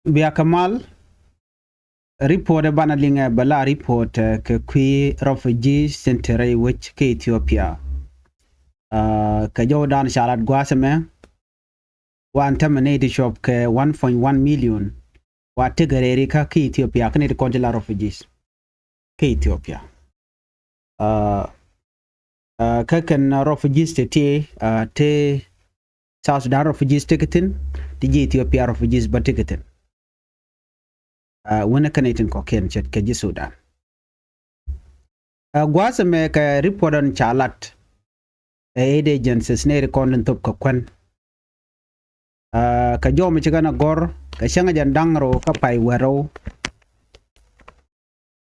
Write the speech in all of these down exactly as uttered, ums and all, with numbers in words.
Bia kɛ mal, report ɛ banɛ liŋɛ bɛ la report, eh, kɛ kui̱ refugee center rɛy wec kä Ethiopia. Ah, kɛ jɔw dan ca lat gua̱a̱th ɛmɛ, wa ɛn tämɛ nɛy ti cop kɛ one point one million wa tekɛ rɛy ri kä kä Ethiopia kä nɛy ti kɔn ti la refugees kä Ethiopia. Ah, ah, kä kɛn refugees ti ti, ah, ti South Sudan refugees tekɛ thi̱n, ti ji̱ Ethiopia refugees bä tekɛ thi̱n. Ah, wänɛ kɛn itin kɔkiɛn ce̱tkɛ ji̱ Sudan. Ah, gua̱a̱th ɛmɛ kɛ report ɔn ca lat ɛ aid agencies nɛy ti kɔn tin thop kɛ kuän. Ah, kɛ jɔw mi ci kɛn a gɔ̱r kɛ cäŋ a jɛn da̱ŋ rɛw kä pay wä rɛw.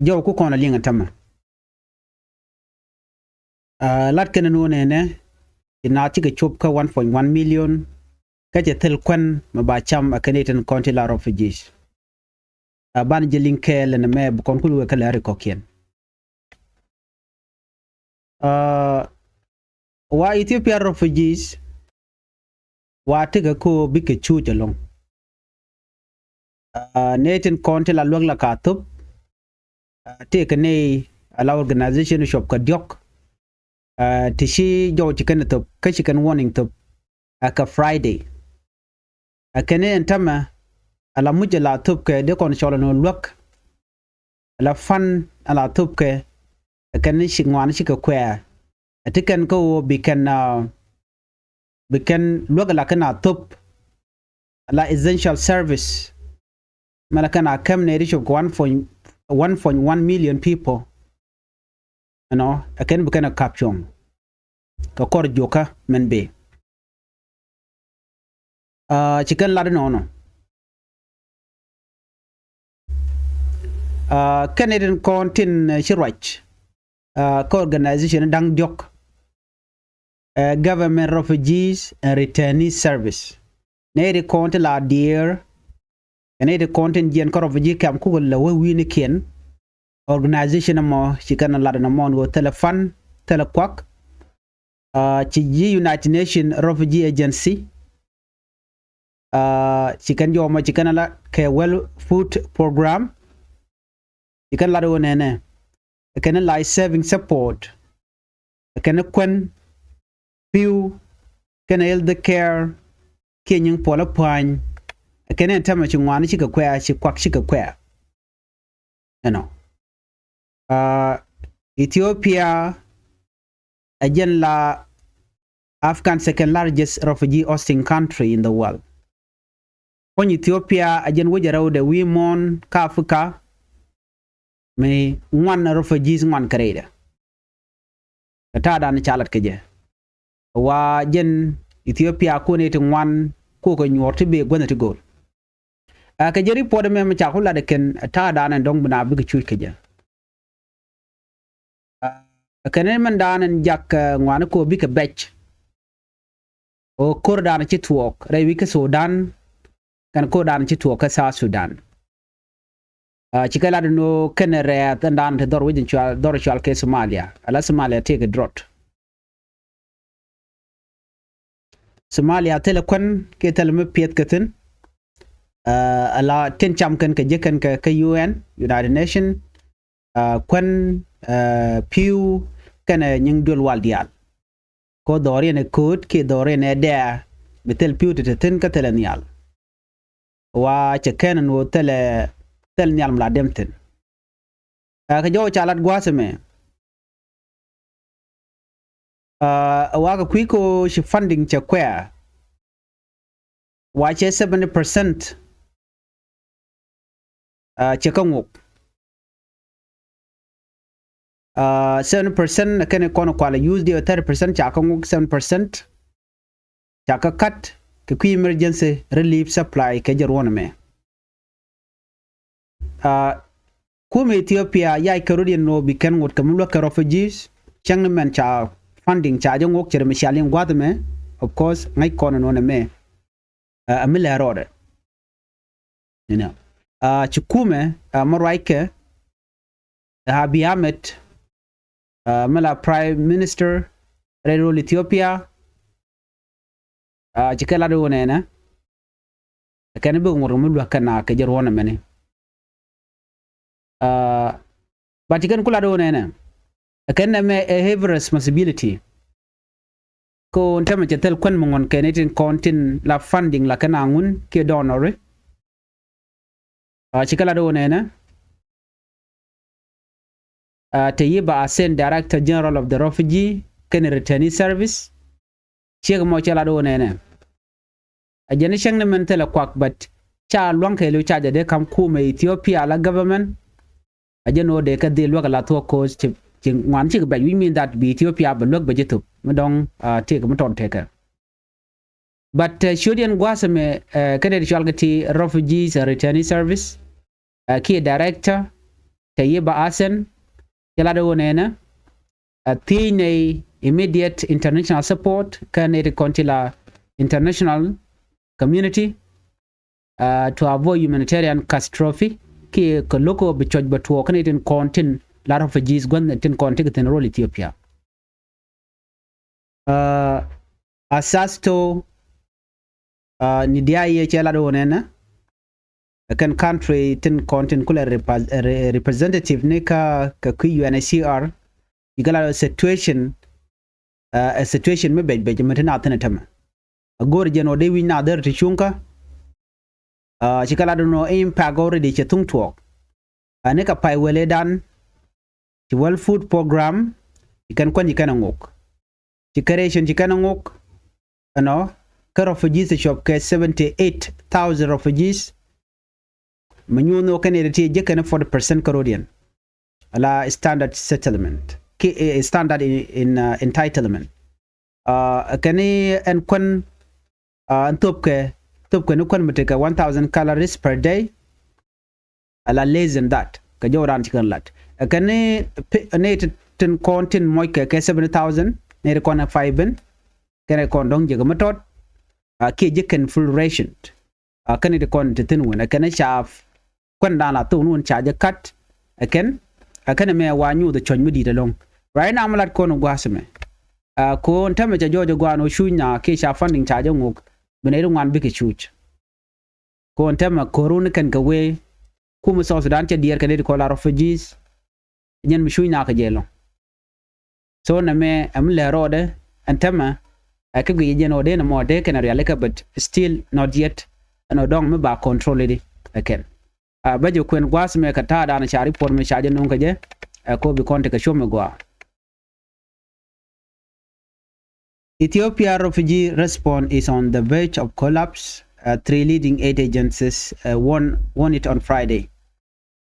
Jɔw ku kɔn a liŋ a tämɛ. Ah, lat kɛn ni wä nɛnɛ, ci naath cikɛ cop kä one point one million, kä cɛ thil kuän mɛ ba cam a kɛn itin kɔn ti la refugees. Ah, ban jɛ liŋ kɛɛl ɛn ɛmɛ bi kɔn kul wek kä lɛ ri kɔkiɛn. Ah, wa Ethiopia refugees, wa tekɛ ko bikɛ cuuc ɛlɔ̱ŋ. Ah, nɛy tin kɔn ti la luäk la ka thop, ah, tekɛ nɛy a la organization cop kɛ diɔ̱k. Ah, ti ci jɔw ci kɛn thop, kä ci kɛn warning thop, ah, kɛ Friday. Ah, kɛn ɛn tämɛ, a la muc a la thop kɛ dee kɔn cɔl ɛn ɣöö luäk. A la fund a la thop kɛ, a kɛn ci ŋuan cikɛ kuɛɛr. A ti kɛn kä ɣöö bi kɛn, ah, bi kɛn luäk a la kɛn a thop. A la essential service. Mɛ la kɛn a käm nɛy ti cop kɛ one point, one point one million people. Ɛnɔ, a kɛn bi kɛn a kap cuɔ̱ŋ. Kɛ kɔr juɔkä mɛn bee. Ah, ci kɛn lat inɔnɔ. Ah, kɛn itin kɔn tin, eh, ci ruac, ah, kä organization da̱ŋ diɔ̱k, eh, Government Refugees and Returnee Service. Nɛy ti kɔn ti la diɛɛr, kɛ nɛy ti kɔn tin jiɛn kä refugee camp kukɛ lɛ wä wi̱i̱nikiɛn. Organization ɛmɔ ci kɛn lat ɛn ɛmɔ ni ɣöö thilɛ fund, thilɛ kuak. Ah, ci ji̱ United Nations Refugee Agency. Ah, ci kɛn jɔmɔ ci kɛn la kɛ World Food Program. Ci kɛn lat wä nɛnɛ. Kɛn life saving support. Kɛn kuän, pi̱w, kɛn health care, kiɛ nyiŋ puɔl a pua̱ny. Kɛn ɛn tämɛ ci ŋuan cikɛ kuɛ̈ɛ̈, ci kuak cikɛ kuɛ̈ɛ̈. Ɛnɔ. Ah, Ethiopia ɛ jɛn la African second largest refugee hosting country in the world. Puɔ̱ny Ethiopia ɛ jɛn wec ɛ rɛwdɛ wi̱i̱ muɔ̱ɔ̱n kä Africa mi ŋuan refugees ŋuan kɛ rɛydɛ. Kɛ ta̱a̱dan ca lat kɛ jɛ. Wa jɛn Ethiopia kuɔni ti ŋuan kukɛ nyuɔr ti bee guänh ti go̱o̱l. Ɛ kɛ jɛ report ɛmɛ mi ca ku lat ɛ kɛn ta̱a̱dan ɛn dɔ̱ŋ bi na bikɛ cuc kɛ jɛ. Ɛ kɛn mɛn dan ɛn jak, ɛ, ŋuani kɔ bikɛ bɛc. Ɔ ko̱r dan ci tuɔɔk rɛy wi̱c kä Sudan kɛn ko̱r dan ci tuɔɔk kä South Sudan. Ɛ, ci kɛ lat ɛn ɣöö kɛn rɛɛth ɛn dan ti dhɔr wi̱c cual, dhɔr cual kɛ Somalia. Ala Somalia tëëkɛ drought. Somalia thilɛ kuän kiɛ thilɛ mi piɛth kɛ thi̱n. Ɛ, ala tin cam kɛn kɛ ji̱ kɛn kɛ, kɛ U N, United Nation, ɛ, kuän, ɛ, pi̱w kɛnɛ nyiŋ duël wal diaal. Kɔ dhɔriɛn ɛ kööt kiɛ dhɔriɛn ɛ dɛɛ mi thil pi̱w ti te thi̱n kä thilɛ nhial. Wa cɛ kɛn ɛn ɣöö thilɛ, thilɛ nhial mi la dem thi̱n. Ɛ, kɛ jɔw ca lat gua̱a̱th ɛmɛ. Ɛ, wakɛ kui̱ ko ci funding cɛ kuɛ̈ɛ̈. Wa cɛ seventy percent, ɛ, cɛ kä ŋok. Ɛ, seventy percent ɛ kɛn kɔn kualɛ use diɛ, thirty percent ca kä ŋok, seventy percent ca kä kat kɛ kui̱ emergency relief supply kɛ jɛ ruɔ̱n ɛmɛ. Ɛ, kumɛ Ethiopia yac kɛ rot yɛn nɔ bi kɛn ŋot kɛ mi luäk kɛ refugees. Cäŋ ni mɛn ca funding ca jɛ ŋok cɛ rɛ mi cia liŋ gua̱th ɛmɛ. Of course ŋäc kɔn ɛn nɔ nɛ mɛ. Ɛ, ɛ mi lɛ rɔɔdɛ. Inɔ. Ɛ, ci kumɛ, ɛ, mi ruackɛ, ɛ, Abiy Ahmed, ɛ, mi la Prime Minister rɛy rol Ethiopia. Ɛ, ci kɛ lat wä nɛnɛ. Ɛ kɛn bikɛ ŋuɔ̱t kɛ mi luäk kɛn a kɛ jɛ ruɔ̱n ɛmɛni. Aa, but ci kɛn ku lat ɣöö nɛnɛ, ɛ kɛn nɛmɛ ɛ heavy responsibility. Kɛ ɣöö ɛn täämɛ cɛ thil kuän mi ŋuɔ̱n kɛn itin kɔn tin la funding la kɛn a ŋun kiɛ donor. Aa, ci kɛ lat ɣöö nɛnɛ, aa, Teyiba Asen, Director General of the Refugee kɛnɛ Returnee Service, ciek mɔ cɛ lat ɣöö nɛnɛ, a jɛn cäŋ ni mɛn thilɛ kuak, but ca lua̱ŋ kɛɛliw ca jɛ dee ka̱m kumɛ Ethiopia la government. A jɛn ɣöö dee kɛ dhil luäk a la thuɔ̱k ko̱o̱s ci, ci ŋuan cik bɛc, which mean that bi Ethiopia bɛ luäk bɛ ji̱ thop mi dɔ̱ŋ, aa, tëëk mi tɔt tekɛ. But, aa, ciöt yɛn gua̱a̱th ɛmɛ, aa, kä dee ti cɔal kɛ ti Refugees and Returnee Service, aa, kiɛ Director Teyiba Asen, cɛ lat ɣöö nɛnɛ, aa, thiec nɛy immediate international support kä nɛy ti kɔn ti la international community, aa, to avoid humanitarian catastrophe, kiɛ kɛ lo̱k ɣöö bi cuɔ̱c bɛ tuɔɔk kä nɛy tin kɔn tin la refugees gua̱n tin kɔn ti kɛ thi̱n rol Ethiopia. Aa, Asasto, aa, ni diaal yɛ cɛ lat ɣöö nɛnɛ, ɛ kɛn country tin kɔn tin kulɛ repa-, re-, representative ni kä, kä kui̱ U N H C R, ci kɛ lat ɣöö situation, aa, ɛ situation mi bɛc bɛc mi ti na thi̱n ɛ tämɛ. A go̱o̱r jɛn ɣöö dee wi̱c na dhär ti cuŋkä, aa, ci kɛ lat ɣöö impact already cɛ thuŋ tuɔɔk. Ani kɛ pay wëledan, ci World Food Program, ci kɛn kuän ci kɛn a ŋok. Ci kɛ ration ci kɛn a ŋok. Ɛnɔ, kä refugees ti cuɔp kɛ seventy eight thousand refugees. Mi nyuuth ni wä kɛn iti ti jek kɛn forty percent kä rodiɛn. Ala standard settlement. Ki, eh, standard in, in, uh, entitlement. Aa, kɛn ni ɛn kuän, aa, ɛn thöpkɛ, thöpkɛ ni kuän mi tekɛ one thousand calories per day. Ala less than that. Kɛ jɔw raan ci kɛn lat. Ɛ kɛn ni pi-, ni ti-, tin kɔn tin mɔc kɛ kɛ seventy thousand, ni ti kɔn ɛ five ben. Kɛn ɛ kɔn dɔ̱ŋ jek mi tɔt. Aa, kiɛ jek kɛn full ration. Aa, kɛn ti kɔn ti thi̱n wun. Ɛ kɛn ni ca kuän dan la thok ni wun ca jɛ kat. Ɛ kɛn, ɛ kɛn mɛ wa nyuuth cuɔ̱c mi di̱i̱t ɛlɔ̱ŋ. Right now mi lat kɔn gua̱a̱th mɛ. Aa, ko̱n täämɛ ca jɔɔc ɛ gua̱a̱n ɣöö cuc na kiɛ ca funding ca jɛ ŋok. Bi nɛy ti ŋuan bikɛ cuc. Ko̱n täämɛ ko̱r wun kɛn kɛ wee. Kumɛ South Sudan cɛ diɛɛr kɛ nɛy ti kɔn la refugees. Nyɛn mi cuc na kɛ jɛ ɛlɔ̱ŋ. So nɛmɛ ɛm lɛ rɔɔdɛ ɛn täämɛ. Ɛ kɛ guic jɛn ɣöö dee nɛmɔ dee kɛn a rialikä, but still not yet. Ɛn ɣöö dɔ̱ŋ mi ba control it ɛ kɛn. Aa, bä jɛ kuɛn gua̱a̱th mɛ kɛ ta̱a̱ dan ca report mɛ ca jɛ no̱o̱ŋ kɛ jɛ. Ɛ kɔ bi kɔn tekɛ cuɔ̱p mɛ gɔaa. Ethiopia refugee response is on the verge of collapse, uh, three leading aid agencies, uh, warn, warn it on Friday,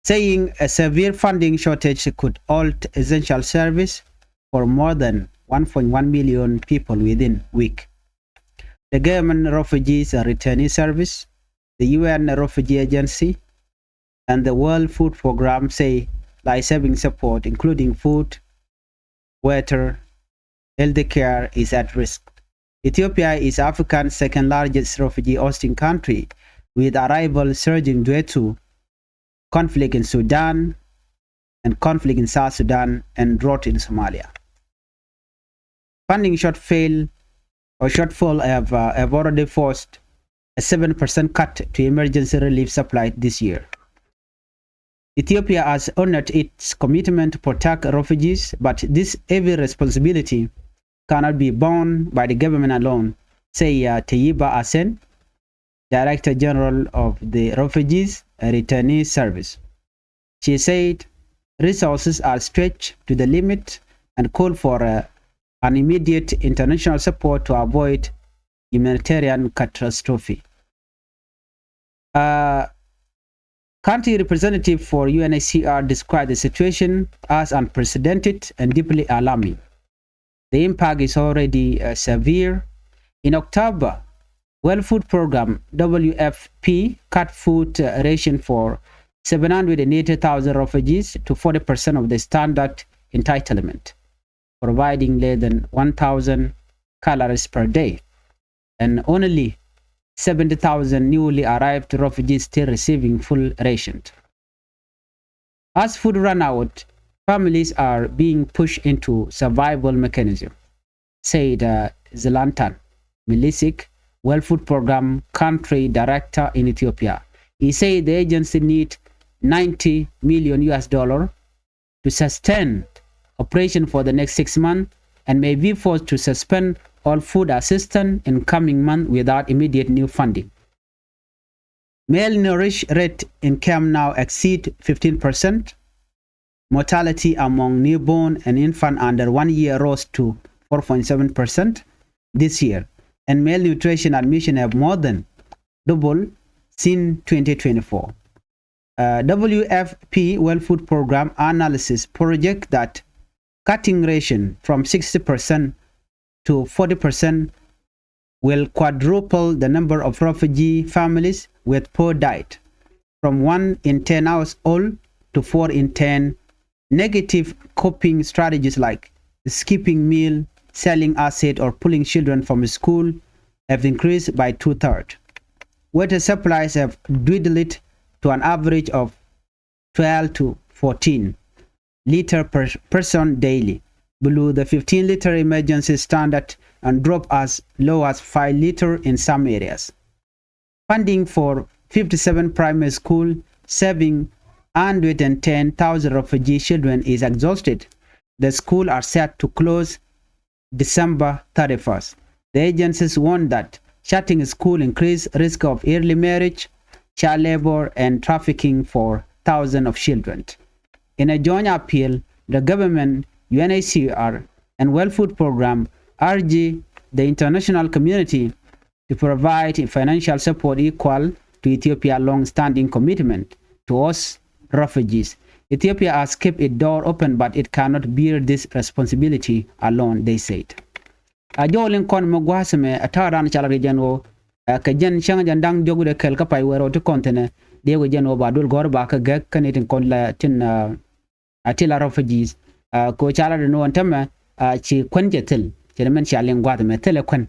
saying a severe funding shortage could halt essential service for more than one point one million people within week. The government refugees and returnee service, the U N refugee agency, and the World Food Program say life-saving support, including food, water, healthcare, is at risk. Ethiopia is Africa's second largest refugee hosting country, with arrival surging due to conflict in Sudan and conflict in South Sudan and drought in Somalia. Funding shortfall or shortfall have, uh, have already forced a seven percent cut to emergency relief supply this year. Ethiopia has honored its commitment to protect refugees, but this heavy responsibility cannot be borne by the government alone, say, uh, Teyiba Asen, Director General of the Refugees and Returnee Service. She said resources are stretched to the limit and called for, uh, an immediate international support to avoid humanitarian catastrophe. Uh, country representative for U N H C R described the situation as unprecedented and deeply alarming. The impact is already, uh, severe. In October, World Food Program, W F P, cut food, uh, ration for seven hundred and eighty thousand refugees to forty percent of the standard entitlement, providing less than one thousand calories per day. And only seventy thousand newly arrived refugees still receiving full ration. As food run out, families are being pushed into survival mechanism, said, uh, Zlatan Milicic, World Food Program country director in Ethiopia. He said the agency need ninety million U S dollar to sustain operation for the next six months and may be forced to suspend all food assistance in coming months without immediate new funding. Malnourished rate in camp now exceed fifteen percent. Mortality among newborn and infant under one year rose to four point seven percent this year, and malnutrition admission have more than doubled since twenty twenty-four. Uh, W F P World Food Program analysis project that cutting ration from sixty percent to forty percent will quadruple the number of refugee families with poor diet, from one in ten household to four in ten. Negative coping strategies like skipping meal, selling asset, or pulling children from school have increased by two-thirds. Water supplies have dwindled to an average of twelve to fourteen liter per person daily, below the fifteen liter emergency standard, and drop as low as five liter in some areas. Funding for fifty-seven primary school serving hundred and ten thousand refugee children is exhausted. The school are set to close December thirty-first. The agencies warn that shutting school increase risk of early marriage, child labor, and trafficking for thousands of children. In a joint appeal, the government, U N H C R, and World Food Program urge the international community to provide financial support equal to Ethiopia long-standing commitment to host refugees. Ethiopia has kept its door open, but it cannot bear this responsibility alone, they said. A jɔɔl in kɔn mi gua̱a̱th ɛmɛ a ta̱a̱ dan ca lat kɛ jɛn ɣöö, ɛ, kɛ jɛn cäŋ jɛn da̱ŋ diɔ̱k wi̱cdɛ kɛl kä pay wɛɛr ɣöö ti kɔn thi̱n ɛ, dee kɛ jɛn ɣöö ba duel gɔ̱r ba kɛ gɛk kä ni tin kɔn la tin, ɛ, a ti la refugees. Ɛ, kɛ ɣöö ca lat ɛn ɣöö ɛn tämɛ, ɛ, ci kuän cɛ thil, cɛ ni mɛn cia liŋ gua̱a̱th ɛmɛ thilɛ kuän.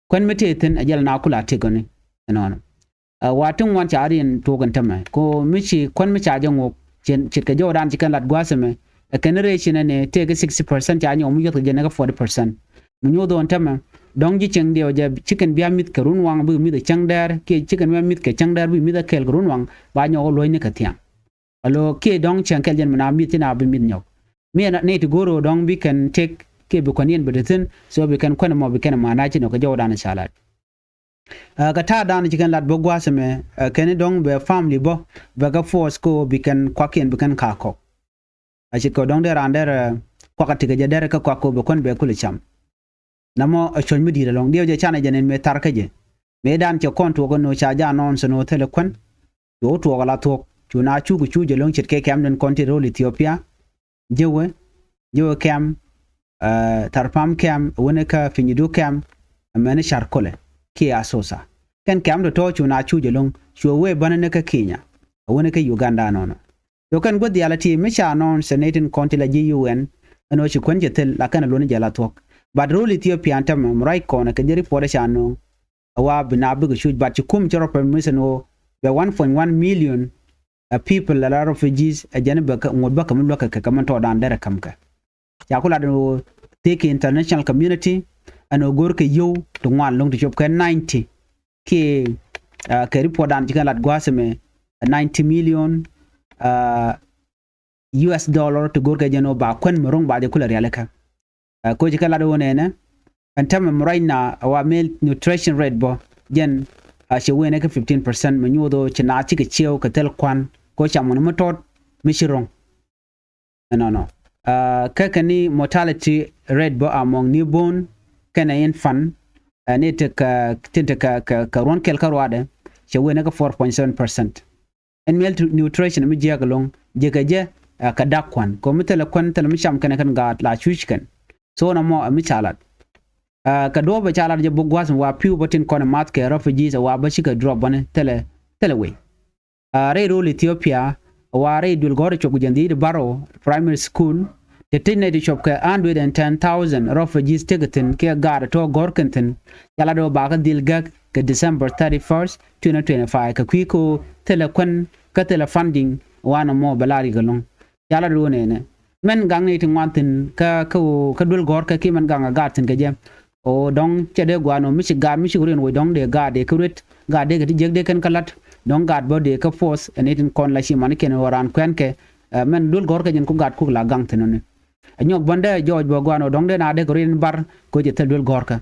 Kuän mi tëë thi̱n a jɛl na kula tëk ɣöni ɛnɔnɔ. Ɛ, wa ti ŋuan ca riɛn tuɔɔk ɛn tämɛ. Ko mi ci kuän mi ca jɛ ŋuɔk, ce̱tkɛ jɔwdan ci kɛn lat gua̱a̱th ɛmɛ. Ɛ kɛn rɛy ci nɛn ɛ tëëkɛ sixty percent ca nyɔk mi yuɔth kɛ jɛ nɛ kɛ forty percent. Mi nyuɔth ɣöö ɛn tämɛ, dɔ̱ŋ ji̱ cieŋ diɛw jɛ ci kɛn bia mi̱th kɛ run waŋ, bikɛ mi̱th ɛ cäŋ dɛɛr, kiɛ ci kɛn bia mi̱th kɛ cäŋ dɛɛr, bikɛ mi̱th ɛ kɛɛl kɛ run waŋ, ba nyɔk ɛ luɔ̱cni kɛ thiaŋ. Alo kiɛ dɔ̱ŋ cieŋ kɛl jɛn mi na mi̱th ci na bi mi̱th nyɔk. Mi ɛ nɛy ti go̱o̱r ɣöö dɔ̱ŋ bi kɛn tëk kiɛ bi kuän yɛn bi te thi̱n, so bi kɛn kuän ɛmɔ bi kɛn ɛ ma̱a̱n na ci nɔ kɛ jɔwdan ca lat. Ɛ, kɛ ta̱a̱ da̱a̱n ci kɛn lat bä gua̱a̱th ɛmɛ, ɛ, kɛn i̱ dɔ̱ŋ bɛ family bä, bɛ kɛ force ko bi kɛn kuakiɛn bi kɛn ka̱a̱k kɔk. A ce̱tkɛ dɔ̱ŋ dee raan derɛ, ɛ, kuak a tekɛ jɛ derɛ kä kuak ko bɛ kuän bɛ kulɛ cam. Namɔ ɛ cuɔ̱c mi di̱i̱t ɛlɔ̱ŋ. Diɛw jɛ canɛ jɛ nɛn mëë thar kä jɛ. Mëë dan cɛ kɔn tuɔɔk ɛn ɣöö ca jɛ announce ɛn ɣöö thilɛ kuän. Cu tuɔɔk ala thuɔ̱k. Cu na cuk cu jɛ lo̱ŋ ce̱tkɛ kɛmdɛn kɔn ti ro̱l Ethiopia. Jewɛ, jewɛ kɛm, ɛ, Tharpam kɛm, ɛ wänɛ kä Pinyudu kɛm, ɛ mɛni Charkole kiɛ Asosa. Kɛn kɛm tɔ̱tɔ̱ cu na cu jɛ lo̱ŋ, cu wee bänä ni kä Kenya, ɛ wänɛ kä Uganda nɔnɔ. Cu kɛn guäth diaal a ti mi ca nɔn sɛ nɛy tin kɔn ti la ji̱ U N, ɛn ɣöö ci kuän cɛ thil, la kɛn a luɔ̱ni jɛ la thuɔ̱k. But ro̱l Ethiopia ɛn tämɛ, mi ruac kɔn ɛ kɛ jɛ report ɛ ca nööŋ, ɛ wa bi na bikɛ cuc, but ci kum ci rɔ permission ɣöö bɛ one point one million a people ala refugees ɛ jɛn bɛ ŋot bä kɛ mi luäk kɛ kɛ kɛ mi tɔɔdan derɛ käm kɛ. Ca ku lat ɛn ɣöö thiek kɛ international community ɛn ɣöö go̱r kɛ yio̱w ti ŋuan lo̱ŋ ti cop kɛ ninety kiɛ, ɛ, kɛ report dan ci kɛn lat gua̱a̱th ɛmɛ ninety million, ɛ, U S dollar ti go̱r kɛ jɛn ɣöö ba kuän mi ro̱ŋ ba jɛ kulɛ rialikä. Ɛ, koci kɛ lat ɣöö nɛnɛ ɛn tämɛ mi ruacna ɛ wa malnutrition rate bä jɛn, ɛ, ci wen ɛ kɛ fifteen percent mi nyuuth ɣöö ci naath cikɛ ciɛw kɛ thil kua̱n ko cam ɣän mi tɔt mi ci ro̱ŋ. Ɛnɔnɔ. Ɛ, kä kɛn ni mortality rate bä among newborn kɛnɛ infant, ɛ, ni tekɛ, tin tekɛ kɛ, kɛ ruɔ̱n kɛl kä ruaadɛ ci wen ɛ kɛ four point seven percent. Ɛn malnutrition mi jiääk ɛlɔ̱ŋ jiäkɛ jɛ, ɛ, kɛ dak kua̱n. Kɛ mi thilɛ kua̱n, thilɛ mi cam kɛnɛ kɛn gaat la cuc kɛn. So namɔ ɛ mi ca lat. Ɛ, kɛ duɔ̱ɔ̱p ɛ ca lat jɛ bä gua̱th wa pi̱w bä tin kɔn ɛ math kɛ refugees ɛ wa bä cikɛ drop bäni thilɛ, thilɛ wec. Ɛ, rɛy ro̱l Ethiopia, ɛ wa rɛy duël gɔ̱r ɛ cop kɛ jɛn dhiec bärɔw primary school, te tëc nɛy ti cop kɛ hundred and ten thousand refugees tekɛ thi̱n kiɛ gaat ɛ tɔ̱ gɔ̱r kɛn thi̱n. Ca lat ɛ wä bakä dhil gäk kɛ December thirty-first, twenty twenty-five, kɛ kui̱ ko thilɛ kuän kä thilɛ funding wanɛ mɔ bɛ la rik ɛlɔ̱ŋ. Ca lat ɛ wä nɛnɛ. Mɛn gaŋ ni ti ŋuan thi̱n kä, kä, kä duel gɔ̱r kä kiɛ mɛn gaŋ a gaat thi̱n kɛ jɛ. Ɣöö dɔ̱ŋ cɛ dee gua̱a̱n ɣöö mi ci gaat mi ci kɛ rɔ yɛn woc dɔ̱ŋ dee gaat dee kä ruet, gaat dee kɛ ti jiäk dee kɛn kä la̱t, dɔ̱ŋ gaat bä dee kä force ɛn itin kɔn la ci man kɛn ɣöö raan kuɛn kɛ. Ɛ, mɛn duel gɔ̱rkä jɛn ku gaat kuk la gaŋ thi̱n ɣöni. Ɛ nyɔk bändɛ jɔɔc bä gua̱a̱n ɣöö dɔ̱ŋ dee na dee kɛ rɔ yɛn bar kɛ ɣöö cɛ thil duel gɔ̱rkä.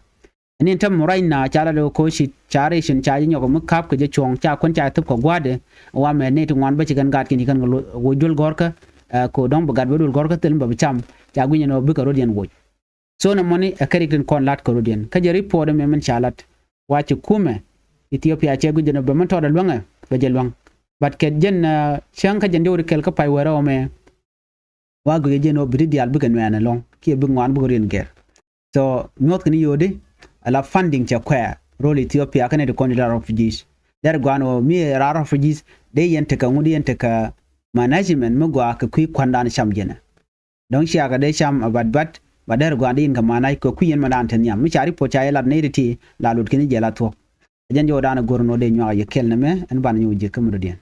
Ɛn in täämɛ mɔ ruac na ca lat ɣöö koci ca rɛy cin ca ji̱ nyɔk mi ka̱p kɛ jɛ cuɔ̱ɔ̱ŋ ca kuän ca thop kɛ gua̱a̱thdɛ. Wa mɛ nɛy ti ŋuan bä ci kɛn gaatkiɛn ci kɛn kɛ woc duel gɔ̱rkä. Ɛ, kɛ ɣöö dɔ̱ŋ bi gat bä duel gɔ̱rkä thil bä bi cam ca gui̱ny ɛn ɣöö bikɛ rɔ̱diɛn woc. So nɛ mɔni ɛ kɛ rik tin kɔn lat kɛ rɔ̱diɛn kä jɛ report ɛmɛ min ca lat. Wa ci kumɛ Ethiopia cɛ gui̱c jɛn ɣöö bɛ min tɔɔdɛ luäŋɛ bɛ jɛ luäŋ. But kɛ jɛn, ɛ, cäŋ kä jɛn diɔ̱k ri kɛl kä pay wɛrɛ ɣöö mɛ wa guic jɛn ɣöö bi ti diaal bikɛ nuɛɛn ɛlɔ̱ŋ kiɛ bik ŋuan bikɛ riɛn gɛr. So nyuɔ̱thkɛ ni yio̱o̱di ala funding cɛ kuɛɛr rol Ethiopia kä nɛy ti kɔn ti la refugees. Dɛr gua̱a̱n ɣöö mi ɛ raar refugees dee yɛn tekɛ ŋut yɛn tekɛ management mi gɔaa kɛ kui̱ kuandan cam jɛnɛ. Dɔ̱ŋ ciakä dee cam a bat bat ba dɛr gua̱a̱n dee yɛn kɛ manage kɛ kui̱ yɛn ma daan te nhiam mi ca report ca yɛ lat nɛy ti ti la lot kɛn jɛ la thuɔ̱k. Ɛ jɛn jɔw daan a go̱r nɔ dee nyuak a yɛ kɛl nɛmɛ ɛn ban nyuɔk ji̱ kä mi dɔ̱diɛn.